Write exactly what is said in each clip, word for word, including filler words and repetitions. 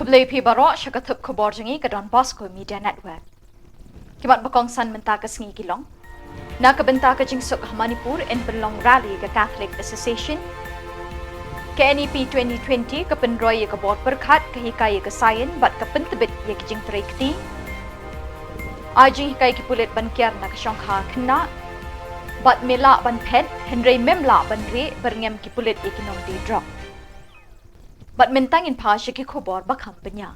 Khublei phi baroh sha ka thup khubor jong ngi ka Don Bosco Media Network. Ki mat ba kongsan mynta ka sngi ki long: Na ka bynta ka jingsuk ha Manipur yn pynlong rally ka Catholic Association. Ka N E P twenty twenty ka pynroi ïa ka bor pyrkhat, ka hikai ïa ka science bad ka pyntbit ïa ki jingtrei kti. Ai jinghikai ki pulit ban kiar na ka shongkha khynnah. Bad me lah ban phet hynrei mem lah ban rieh, byrngem ki pulit ïa ki nongdie drok. Bad mynta ngin phai sha ki khubor ba kham bniah.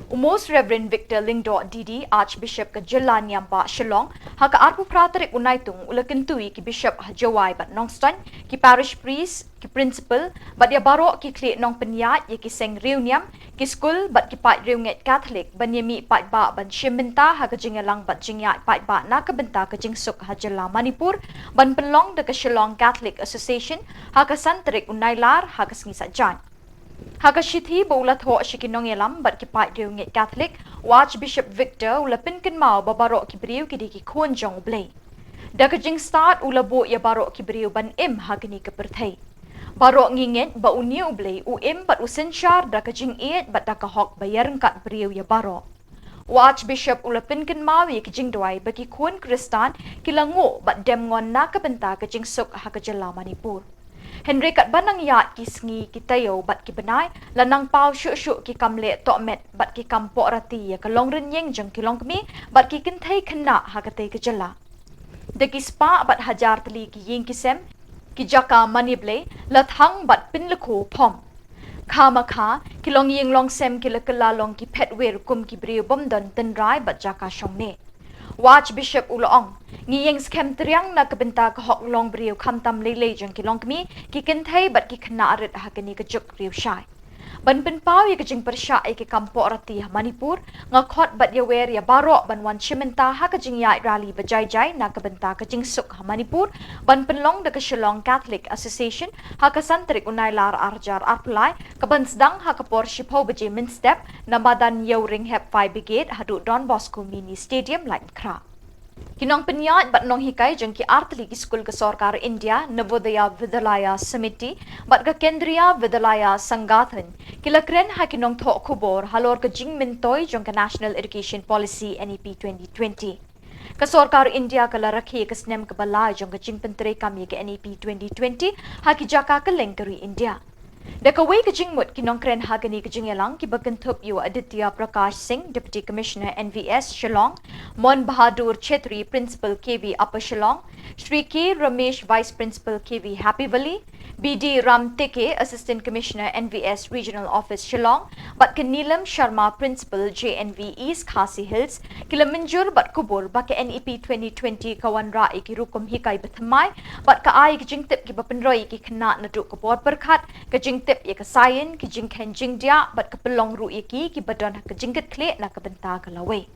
U Most Reverend Victor Lyngdoh D D, Archbishop ka Jylla Niam Bah Shillong, ha ka arphew phra tarik u Naitung u la kyntu ïa ki bishop ha Jowai bad Nongstoiñ, ki parish priest, ki principal bad ïa baroh ki khlieh nongpynïaid ïa ki seng riewniam, ki skul bad ki paid riewngeit Catholic ban ïamih paidbah ban shim bynta ha ka jingïalang bad jingïaid paidbah na ka bynta ka jingsuk ha jylla Manipur, ban pynlong da ka Shillong Catholic Association ha ka san tarik u Nailar ha ka sngi Saitjaiñ. Ha ka shithi ba u la thoh sha ki nongïalam bad ki paid riewngeit Catholic, u Archbishop Victor u la pynkynmaw ba baroh ki briew ki dei ki khun jong U Blei. Da ka jingstad u la buh ïa baroh ki briew ban im ha kane ka pyrthei. Baroh ngi ngeit ba une U Blei u im bad u synshar da ka jingïeit bad da ka hok ba ïaryngkat briew ïa baroh. U Archbishop u la pynkynmaw ïa ki jingduwai ba ki khun Khristan ki la nguh bad dem ngon na ka bynta ka jingsuk ha ka jylla Manipur. Hynrei katba nang ïaid ki sngi ki taïew bad ki bnai, la nang paw shuh shuh ki kam leh tohmet bad ki kam pohrati ïa ka longrynïeng jong ki longkmie bad ki kynthei khynnah ha katei ka jylla. Da ki spah bad hajar tylli ki ïing ki sem, ki jaka mane Blei la thang bad pynlakhu phom. Kha ma kha, ki longïing longsem ki la kylla long ki phetwir kum ki briew bym don tynrai bad jaka shongneh. U Archbishop u la ong, ngi ïeng skhem triang na ka bynta ka hok longbriew khamtam lei lei jong ki longkmie, ki kynthei bad ki khynnah rit ha kane ka juk riewshai. Ban pynpaw ïa ka jingpyrshah ïa ki kam pohrati ha Manipur, nga khot bad ïawer ïa baroh ban wan shim bynta ha ka jingïaid rally ba jai jai na ka bynta ka jingsuk ha Manipur, ban pynlong da ka Shillong Catholic Association ha ka san tarik u Nailar ar hajar arphew lai, ka ban sdang ha ka por shiphew baje mynstep na madan Ïewrynghep Fire Brigade haduh Don Bosco Mini Stadium, Laitumkhrah. Ki nongpynïaid bad nonghikai jong ki artylli ki skul ka sorkar India, Navodaya Vidyalaya Samiti bad ka Kendriya Vidyalaya Sangathan, ki la kren ha ki nongthoh khubor halor ka jingmyntoi jong ka National Education Policy, N E P twenty twenty. Ka sorkar India ka la rakhe ïa ka snem kaba lai jong ka jingpyntreikam ïa ka N E P twenty twenty ha ki jaka kylleng ka ri India. Da kawei ka jingmut, ki nongkren ha kane ka jingïalang kiba kynthup ïa u Aditya Prakash Singh, Deputy Commissioner N V S Shillong, Mon Bahadur Chhetri, Principal K V Upper Shillong, Shri K Ramesh, Vice Principal K V Happy Valley, B D Ram Teke, Assistant Commissioner N V S Regional Office Shillong, bad ka Neelam Sharma, Principal J N V East Khasi Hills, ki la mynjur bad kubur ba ka N E P twenty twenty ka wanrah ïa ki rukom hikai bathymmai bad ka ai ïa ki jingtip kiba pynroi ïa ki khynnah naduh ka bor pyrkhat, ka jingtip ïa ka science, ki jingkheiñ jingdiah bad ka pynlong ruh ïa ki kiba don ha ka jingkitkhlieh na ka bynta ka lawei.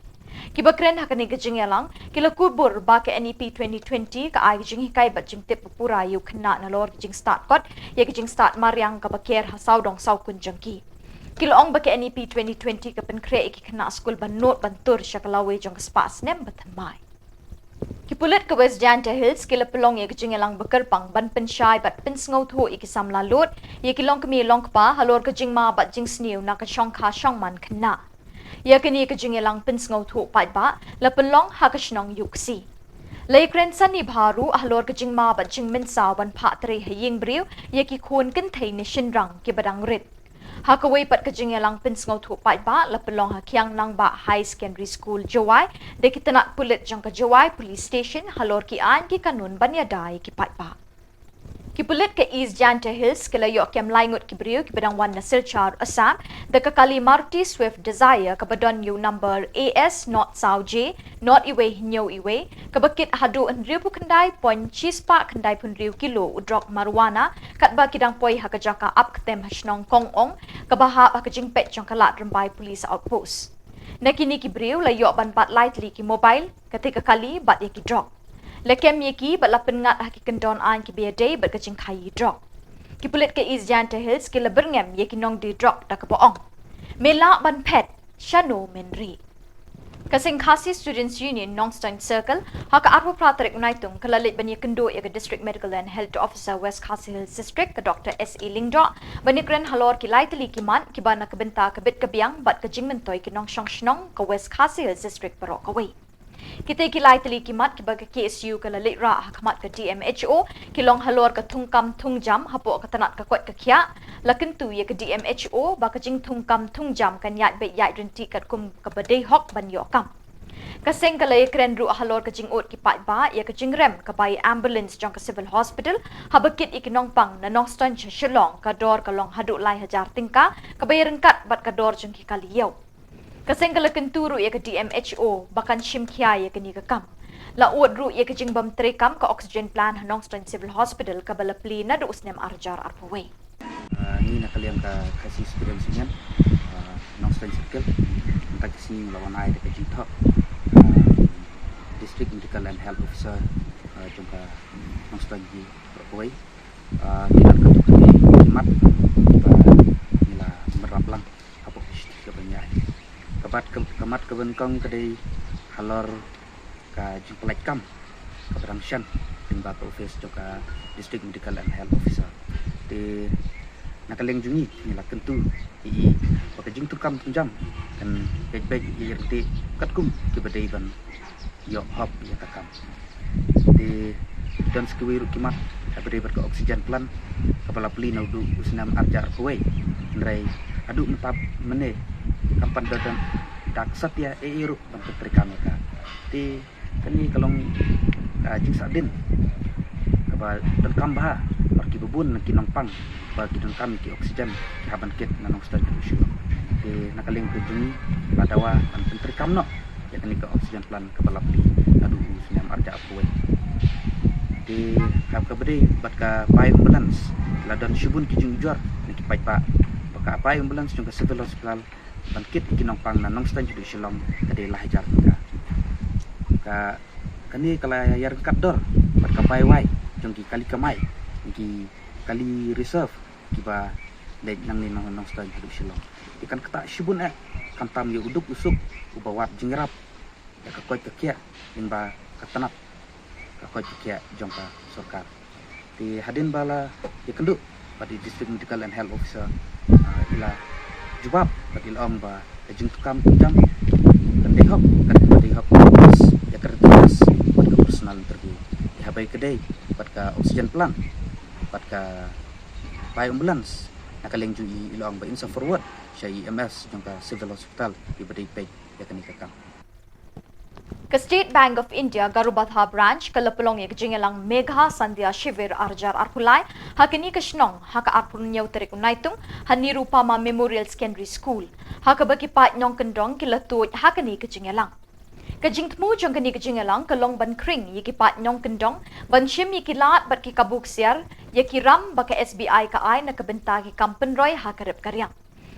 Kiba kren ha kane ka jingïalang ki la kubur ba ka N E P twenty twenty ka ai ka jinghikai bad jingtip ba pura ïa u khynnah nalor ka jingstad kot ïa ka jingstad mariang kaba ker ha sawdong sawkun jong ki. Ki la ong ba ka N E P twenty twenty ka pynkhreh ïa ki khynnah skul ban nud ban tur sha ka lawei jong ka spah snem bathymmai. Ki pulit ka West Jaiñtia Hills ki la pynlong ïa ka jingïalang ba kyrpang ban pynshai bad pynsngewthuh ïa ki samla lud, ïa ki longkmie longkpa halor ka jingma bad jingsniew na ka shongkha shongman khynnah. Ïa kane ka jingïalang pynsngewthuh paidbah la pynlong ha ka shnong Iewkhsi. La ïakren sani bha ruh halor ka jingma bad jingmynsaw ban phah trei ha ïing briew ïa ki khun kynthei ne shynrang kiba dang rit. Ha kawei pat ka jingïalang pynsngewthuh paidbah la pynlong ha Kiang Nangbah High Secondary School, Jowai, da ki tnat pulit jong ka Jowai Police Station halor ki aiñ ki kanun ban ïada ïa ki paidbah. Ki pulit ka East Jaiñtia Hills ki la ïoh kem lai ngut ki briew kiba dang wan na Silchar, Assam, da ka kali Maruti Swift Dzire kaba don ïa u number A S not saw J not iwei hynñiew iwei, kaba kit haduh hynriewphew khyndai point shispah khyndaiphew hynriew kilo u drok marijuana, katba ki dang poi ha ka jaka ap ktem ha shnong Kong Ong, kaba hap ha ka jingpeit jong ka Lad Rymbai Police Outpost. Na kine ki briew la ïoh ban bat lai tylli ki mobile, kata ka kali bad ïa ki drok. La kem ïa ki bad la pynngat ha ki kyndon aiñ kiba ïadei bad ka jingkhaïi drok. Ki pulit ka East Jaiñtia Hills ki la byrngem ïa ki nongdie drok da kaba ong, me lah ban phet, shano men rieh. Ka Seng Khasi Students Union Nongstoiñ Circle ha ka arphew phra tarik u Naitung ka la leit ban ïakynduh ïa ka District Medical and Health Officer West Khasi Hills District, ka Dr S A Lyngdoh, ban ïakren halor ki lai tylli ki mat kiba na ka bynta ka bit ka biang bad ka jingmyntoi ki nongshong shnong ka West Khasi Hills District baroh kawei. Kitei ki lai tylli ki mat kiba ka K S U ka la leit rah ha khmat ka D M H O ki long halor ka thungkam thungjam hapoh ka tnat ka koit ka khiah. La kyntu ïa ka D M H O ba ka jingthungkam thungjam kan ïaid beit ïaid ryntih katkum kaba dei hok ban ïoh kam. Ka seng ka la ïakren ruh halor ka jingud ki paidbah ïa ka jingrem ka bai ambulance jong ka Civil Hospital haba kit ïa ki nongpang na Nongstoiñ sha Shillong, ka dor ka long haduh lai hajar tyngka, kaba ïaryngkat bad ka dor jong ki kali ïew. Ka seng ka la kyntu ruh ïa ka D M H O ba kan shim khia ïa kane ka kam. La ud ruh ïa ka jingbym treikam ka oxygen plant ha Nongstoiñ Civil Hospital kaba la plie naduh u snem ar hajar arphew wei. Ah, ngi na ka liang ka Khasi Students Union, ah, Nongstoiñ Circle, mynta ka sngi la wan ai da ka jingthoh, ah, District Medical and Health Officer, ah, jong ka Nongstoiñ hi baroh kawei. Ah, ngi don katto katne ki mat ba ngi la mrap lang hapoh ka shisha ka ban ïaid. Ka mat ka, ka mat kaba nyngkong ka dei halor ka jingpynlait kam kaba dang shen lyngba ka office jong ka District Medical and Health Officer. Te na ka liang jong ngi ngi la kyntu ïa i ba ka jingthungkam thungjam kan beit beit ïa i ryntih katkum kiba dei ban ïoh hok ïa ka kam. Te don sa kiwei ruh ki mat kaba dei bad ka oxygen plant kaba la plie naduh u snem ar hajar arphew wei. Hynrei haduh mynta mynne kam pat da don da ka satia ei ei ruh ban pyntreikam ïa ka. Te kane ka long, ah, jingsahdien kaba donkam bha bad kiba bun na ki nongpang ba ki donkam ki oxygen ki hap ban kit na Nongstoiñ haduh Shillong. Te na ka liang ka jong ngi la dawa ban pyntreikam noh ïa kane ka oxygen plant kaba la plie naduh u snem ar hajar arphew wei. Te ha kaba dei bad ka bai ambulance la don shibun ki jingujor na ki paidbah ba ka bai ambulance jong ka Civil Hospital ban kit ïa ki nongpang na Nongstoiñ haduh Shillong ka dei lai hajar tyngka. Ka, kane ka la ïaryngkat dor bad ka bai wai jong ki kali kamai, ki kali reserve kiba leit nangne na Nongstoiñ haduh Shillong. Te kan ktah shibun eh khamtam ïa u duk u suk uba wad jingïarap ïa ka koit ka khiah lyngba ka tnat ka koit ka khiah jong ka sorkar. Te hadien ba la ïakynduh bad i District Medical and Health Officer, ah, i la jubab bad i la ong ba ka jingthungkam thungjam kan dei hok, kan dei hok ïa ka written test bad ka personal interview. Te haba ïa ka dei bad ka oxygen plant bad ka bai ambulance, na ka liang jong i i la ong ba in sa forward sha i M S jong ka Civil Hospital kiba dei peit ïa kane ka kam. Ka State Bank of India Garubadha Branch ka la pynlong ïa ka jingïalang Megha Sandhya Shivir ar hajar arphew lai ha kane ka shnong ha ka arphew hynñiew tarik u Naitung ha Nirupama Memorial Secondary School, ha kaba ki paid nongkyndong ki la tuid ha kane ka jingïalang. Ka jingthmu jong kane ka jingïalang ka long ban khring ïa ki paid nongkyndong ban shim ïa ki lad bad ki kabu ksiar ïa ki ram ba ka S B I ka ai na ka bynta ki kam pynroi ha ka rep ka riang,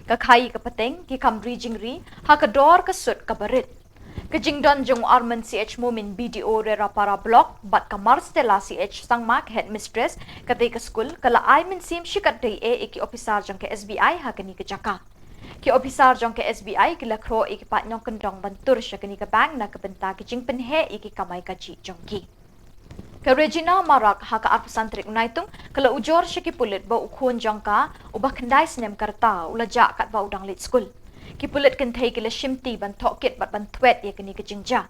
ka khaïi ka pateng, ki kam ri jingri ha ka dor ka sut kaba rit. Ka jingdon jong u Arman C H Momin, B D O Rerapara Block, bad ka Marcella C H Sangma, ka Headmistress katei ka skul, ka la ai mynsiem shikatdei eh ïa ki ophisar jong ka S B I ha kane ka jaka. Ki ophisar jong ka S B I ki la khroh ïa ki paid nongkyndong ban tur sha kane ka bank na ka bynta ka jingpynheh ïa ki kamai kajih jong ki. Ka Regina Marak ha ka arphew san tarik u Naitung ka la ujor sha ki pulit ba u khun jong ka uba khyndai snem ka rta u la jah katba u dang leit skul. Ki pulit kynthei ki la shimti ban thoh kit bad ban thwet ïa kane ka jingjia.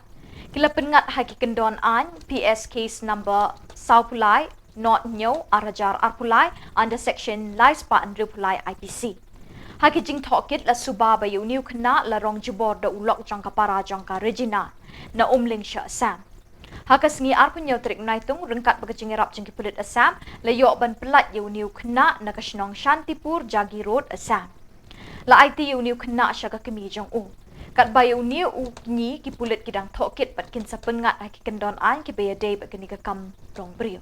Ki la pynngat ha ki kyndon aiñ, P S case number sawphew lai, nod hynñiew, ar hajar arphew lai, under section lai spah hynriewphew lai I P C. Ha ki jingthoh kit la suba ba ïa une u khynnah la rong jubor da u lok jong ka para jong ka Regina na Umling sha Assam. Ha ka sngi arphew hynñiew tarik u Naitung, ryngkat bad ka jingïarap jong ki pulit Assam, la ïoh ban pyllait ïa une u khynnah na ka shnong Shantipur, Jagi Road, Assam. La aiti ïa une u khynnah sha ka kmie jong u. Katba ïa une u kñi ki pulit ki dang thoh kit bad kin sa pynngat ha ki kyndon aiñ kiba ïadei bad kane ka kam rong briew.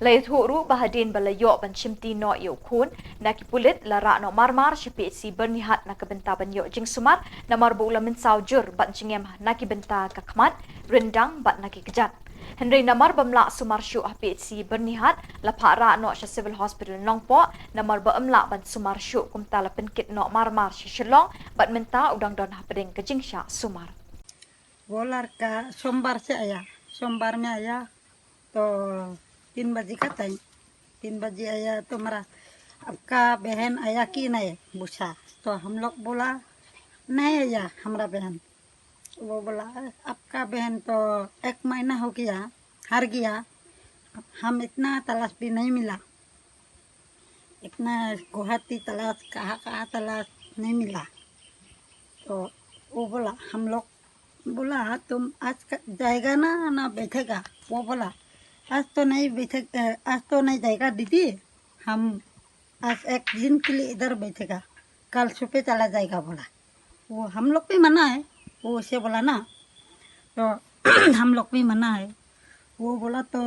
La ïathuh ruh ba hadien ba la ïoh ban shimti noh ïa u khun na ki pulit, la rah noh marmar sha P H C Byrnihat na ka bynta ban ïoh jingsumar, namar ba u la mynsaw jur bad jingem na ki bynta ka khmat, ryndang bad na ki kjat. Hynrei namar bym lah sumar shuh ha P H C Byrnihat, la phah rah noh sha Civil Hospital Nongpoh, namar ba ym lah ban sumar shuh, kumta la pynkit noh marmar sha Shillong bad mynta u dang don hapdeng ka jingshah sumar. वो लड़का सोमवार से आया, सोमवार में आया तो तीन बजे का टाइम, तीन बजे आया तो मेरा, आपका बहन आया कि नहीं पूछा। तो हम लोग बोला, नहीं आया हमारा बहन। वो बोला, आपका बहन तो एक महीना हो गया, हार गया, हम इतना तलाश भी नहीं मिला, इतना गुवाहाटी तलाश, कहाँ कहाँ तलाश, नहीं मिला। तो वो बोला, हम लोग बोला, तुम आज का जाएगा ना, ना बैठेगा? वो बोला, आज तो नहीं बैठे, अ, आज तो नहीं जाएगा दीदी, हम आज एक दिन के लिए इधर बैठेगा, कल सुबह चला जाएगा, बोला। वो हम लोग भी मना है, वो उसे बोला ना, तो हम लोग भी मना है। वो बोला तो,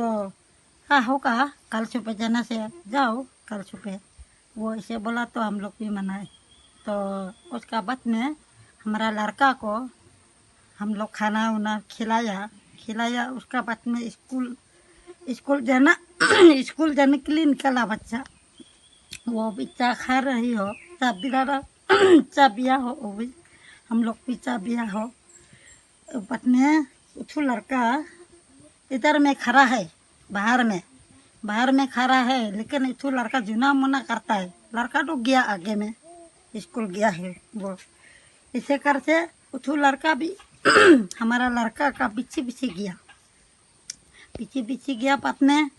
हाँ होगा, कल सुबह जाना से जाओ, कल सुबह, वो ऐसे बोला तो हम लोग भी मना है। तो उसका बाद में हमारा लड़का को हम लोग खाना उना खिलाया, खिलाया। उसका बाद में स्कूल, स्कूल जाना, स्कूल जाने के लिए निकला बच्चा। वो बच्चा खा रही हो, चाबी डाला, चाबिया हो, वो भी हम लोग भी चाबिया हो। बाद में उठू लड़का इधर में खड़ा है, बाहर में, बाहर में खड़ा है, लेकिन इठू लड़का जुना मुना करता है। लड़का तो गया आगे में, स्कूल गया है वो। इसे कर से उठू लड़का भी हमारा लड़का का पीछे पीछे गया, पीछे पीछे गया। बाद में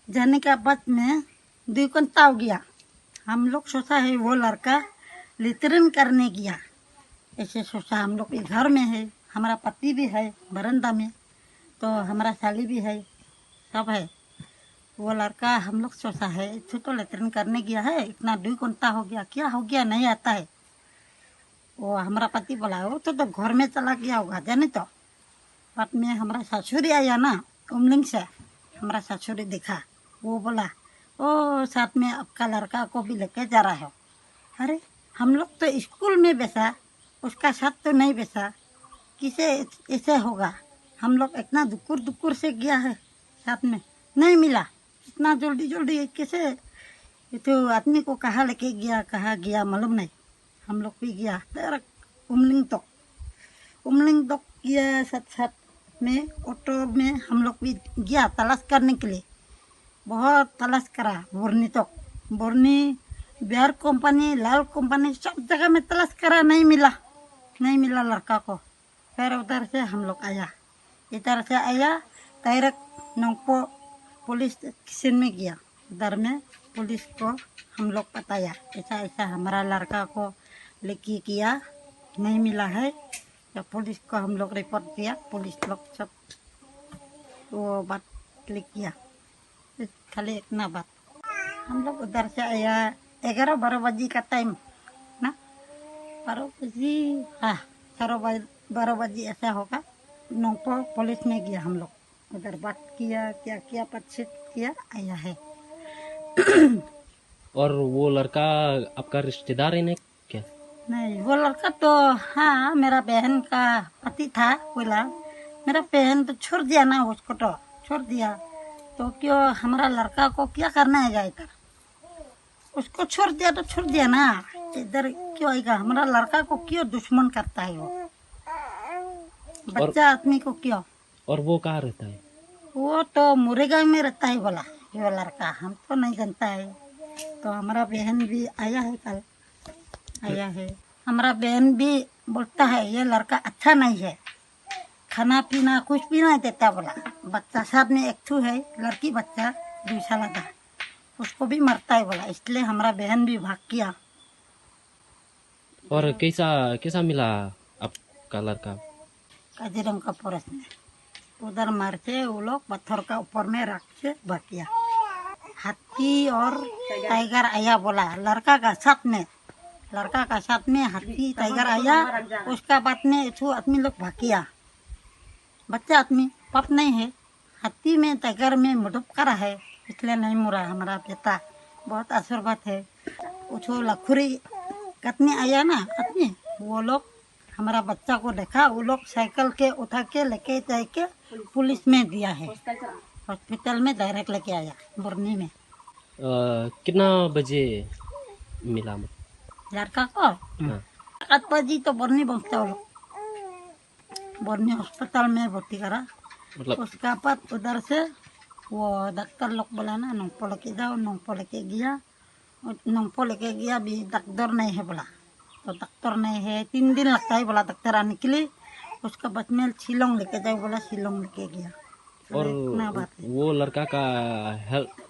जाने का बाद में दुई घंटा हो गया। हम लोग सोचा है वो लड़का लेटरिन करने गया, ऐसे सोचा। हम लोग के घर में है, हमारा पति भी है बरंदा में, तो हमारा साली भी है, सब है। वो लड़का हम लोग सोचा है, इसे तो लेटरिन करने गया है, इतना दुई घंटा हो गया, क्या हो गया, नहीं आता है। वो हमारा पति बोला, वो तो, तो घर में चला गया होगा, जाने तो। बाद में हमारा ससुरी आया ना, उमलिंग से, हमारा ससुरी देखा, वो बोला, ओ, साथ में आपका लड़का को भी लेके जा रहा है। अरे, हम लोग तो स्कूल में बैठा, उसका साथ तो नहीं बैठा, किसे ऐसे होगा? हम लोग इतना दुकुर दुकुर से गया है साथ में, नहीं मिला। इतना जल्दी जल्दी कैसे? ये तो आदमी को कहाँ लेके गया, कहाँ गया, मालूम नहीं। हम लोग भी गया डायरेक्ट उमलिंग तक, उमलिंग तक गया। साथ साथ में ऑटो में हम लोग भी गया तलाश करने के लिए। बहुत तलाश करा, बरनी तक, बरनी, बिहार कंपनी, लाल कंपनी, सब जगह में तलाश करा, नहीं मिला, नहीं मिला लड़का को। फिर उधर से हम लोग आया, इधर से आया, डायरेक्ट नोंगपो पुलिस स्टेशन में गया। उधर में पुलिस को हम लोग बताया, ऐसा ऐसा हमारा लड़का को लेके गया, नहीं मिला है। तो पुलिस को हम लोग रिपोर्ट दिया, पुलिस लोग सब वो बात क्लिक किया। खाली इतना बात। हम लोग उधर से आया ग्यारह बारह बजे का टाइम ना, बारह बजे, हाँ, साढ़े बारह, बारह बजे ऐसा होगा। नोंगपो पुलिस में गया हम लोग, उधर बात किया, क्या किया, बातचीत किया, आया है। और वो लड़का आपका रिश्तेदार है ना क्या? नहीं, वो लड़का तो, हाँ, मेरा बहन का पति था पहला। मेरा बहन तो छोड़ दिया ना उसको, तो छोड़ दिया। तो क्यों हमारा लड़का को क्या करना है जाकर? उसको छोड़ दिया तो छोड़ दिया ना, इधर क्यों आएगा? हमारा लड़का को क्यों दुश्मन करता है वो? बच्चा आदमी को क्यों? और वो कहाँ रहता है? वो तो मुरेगा में रहता है बोला, ये लड़का, हम तो नहीं जानता है। तो हमारा बहन भी आया है कल, आया है। हमारा बहन भी बोलता है ये लड़का अच्छा नहीं है, खाना पीना कुछ भी नहीं देता बोला। बच्चा साथ में एक ठो है, लड़की बच्चा, दो साल का, उसको भी मारता है बोला, इसलिए हमारा बहन भी भाग गया। और कैसा, कैसा मिला आपका लड़का? काजीरंगा फॉरेस्ट में उधर मार के वो लोग पत्थर का ऊपर में रख के भाग गया। हाथी और टाइगर आया बोला, लड़का का साथ में, लड़का का साथ में हाथी टाइगर आया। उसका बाद में एक ठो आदमी लोग भाग गया। बच्चा आदमी, पाप नहीं है, हाथी में टाइगर में मदद करा है, इसलिए नहीं मरा हमारा बेटा। बहुत आशीर्वाद है। वो ठो लखुरी कतनी आया ना आदमी, वो लोग हमारा बच्चा को देखा, वो लोग साइकिल के उठा के लेके जाके पुलिस में दिया है, हॉस्पिटल में डायरेक्ट लेके आया बरनी में। अ, कितना बजे मिला? लड़का को हाँ। आठ बजे तो बरनी पहुंचता वो लोग। बरनी अस्पताल में भर्ती करा। मतलब? उसका बाद उधर से वो डॉक्टर लोग बोला ना, नोंगपोले के जाओ, नोंगपोले के गया। नोंगपोले के गया, अभी डॉक्टर नहीं है बोला। तो डॉक्टर नहीं है, तीन दिन लगता है बोला डॉक्टर आने के लिए। उसके बाद में शिलोंग लेके जाओ बोला, शिलोंग लेके गया। और इतना बात है। वो लड़का का हेल्थ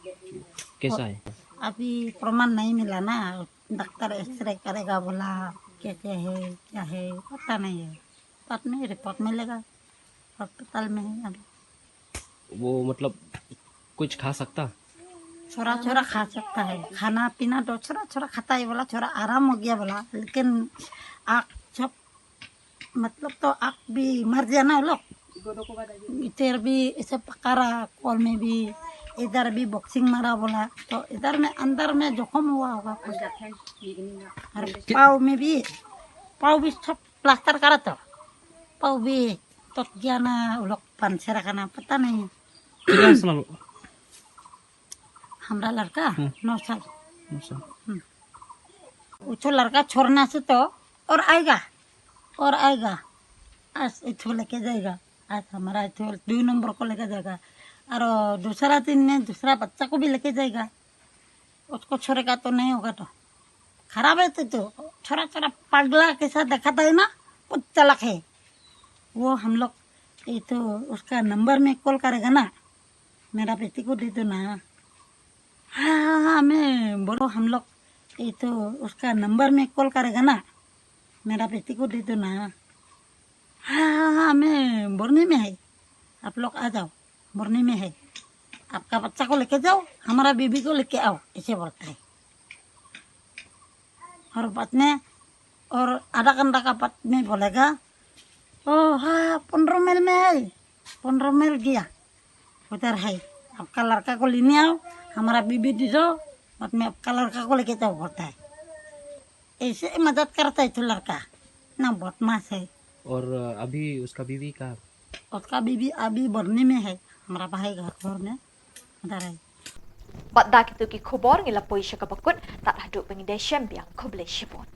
कैसा है? अभी प्रमाण नहीं मिला ना, डॉक्टर एक्सरे करेगा बोला, कैसे है, क्या है, पता नहीं है। बाद में रिपोर्ट मिलेगा, अस्पताल में है अभी। वो मतलब कुछ खा सकता? छोरा छोरा खा सकता है, खाना पीना तो छोरा छोरा खाता है बोला, छोरा आराम हो गया बोला, लेकिन आँख सब, मतलब तो आँख भी मर गया ना वो लोग। इधर भी ऐसे पका रहा, कॉल में भी, इधर भी बॉक्सिंग मारा बोला, तो इधर में अंदर में जख्म हुआ होगा कुछ। और पाँव में भी, पाँव भी सब प्लास्टर करा था, पाँव भी टूट गया ना, वो लोग पंचर का ना, पता नहीं। कितना साल? हमारा लड़का हम्म। नौ साल। नौ साल। हम्म। वो तो लड़का छोड़ना से तो और आएगा, और आएगा। आज इथो लेके जाएगा, आज हमारा इथो दो नंबर को लेके जाएगा, और दूसरा दिन में दूसरा बच्चा को भी लेके जाएगा। उसको छोड़ेगा तो नहीं होगा तो। खराब है तो, तो छोरा छोरा पगला कैसा दिखाता है ना, वो चालाक है। वो हम लोग ये तो उसका नंबर में कॉल करेगा ना, मेरा बेटी को दे दो ना। हाँ हाँ हाँ, मैं बोलो हम लोग ये तो उसका नंबर में कॉल करेगा ना, मेरा बेटी को दे दो ना। हाँ हाँ हाँ, मैं बरनी में है, आप लोग आ जाओ, बरनी में है, आपका बच्चा को लेके जाओ, हमारा बीबी को लेके आओ, ऐसे बोलता है। और बाद में, और आधा घंटा का बाद में बोलेगा, ओ हाँ, पंद्रह मील में है, पंद्रह मील गया, उधर है, आपका लड़का को लेने आओ, हमारा बीबी दे दो, बाद में आपका लड़का को लेके जाओ, बोलता है। ऐसे मदद करता है तो लड़का, ना बदमाश है। और अभी उसका बीवी कहाँ? उसका बीवी अभी बरनी में है, हमारा भाई घर, घर में, उधर है। Bad da kito ki khubor ngi la poi sha kaba kut, tad haduh ba ngin ïashem biang, khublei shibun.